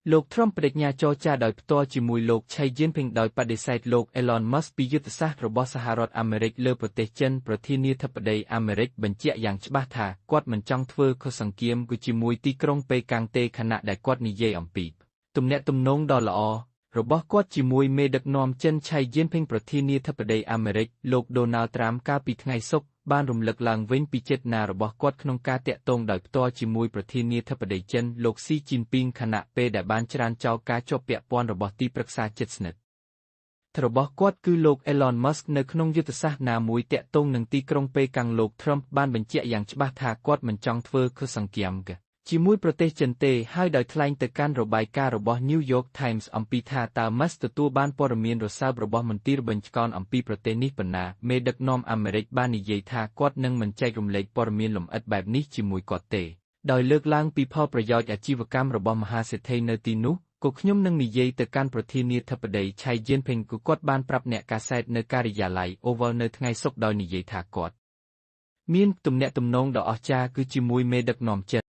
លោក Trump ប្តេជ្ញាចរចាដោយផ្ទាល់ជាមួយលោក ឆៃ ជីនភីងដោយបដិសេធលោក Elon Musk ពីយុទ្ធសាស្ត្ររបស់សហរដ្ឋអាមេរិកលើប្រទេសចិនប្រធានាធិបតីអាមេរិកបញ្ជាក់យ៉ាងច្បាស់ថាគាត់មិនចង់ធ្វើខុសសង្គ្រាមជាមួយទីក្រុងប៉េកាំងទេខណៈដែលគាត់និយាយអំពីទំនាក់ទំនងដ៏ល្អរបស់គាត់ជាមួយមេដឹកនាំចិនឆៃ ជីនភីងប្រធានាធិបតីអាមេរិកលោក Donald Trump កាលពីថ្ងៃសុក្របានរំលឹកឡើងវិញពីចេតនារបស់គាត់ក្នុងការទាក់ទងដោយផ្ទាល់ជាមួយប្រធានាធិបតីចិនលោកស៊ីជីនពីងខណៈពេលដែលបានច្រានចោលការជាប់ពាក់ព័ន្ធរបស់ទីប្រឹក្សាជិតស្និទ្ធរបស់គាត់គឺលោក Elon Musk នៅក្នុងយុទ្ធសាស្ត្រណាមួយទាក់ទងនឹងទីក្រុងប៉េកាំងលោក Trump បានបញ្ជាក់យ៉ាងច្បាស់ថាគាត់មិនចង់ធ្វើខុសសង្គ្រាមជាមួយប្រទេសចិនទេហើយដោយថ្លែងទៅកាន់របាយការណ៍របស់ New York Times អំពីថាតើ Musk ទទួលបានព័ត៌មានរសើបរបស់មន្ទីរបញ្ចកនអំពីប្រទេសនេះប៉ុណ្ណាមេដឹកនាំអាមេរិកបាននិយាយថាគាត់នឹងមិនចែករំលែកព័ត៌មានលម្អិតបែបនេះជាមួយគាត់ទេដោយលើកឡើងពីផលប្រយោជន៍អាជីវកម្មរបស់មហាសេដ្ឋីនៅទីនោះក៏ខ្ញុំនឹងនិយាយទៅកាន់ប្រធានាធិបតីឆៃជីនភីងគឺគាត់បានប្រាប់អ្នកកាសែតនៅការិយាល័យ Oval នៅថ្ងៃសុក្រដោយនិយាយថាគាត់មានទំនាក់ទំនងដ៏អស្ចារ្យគឺជាមួយមេដឹកនាំចិន។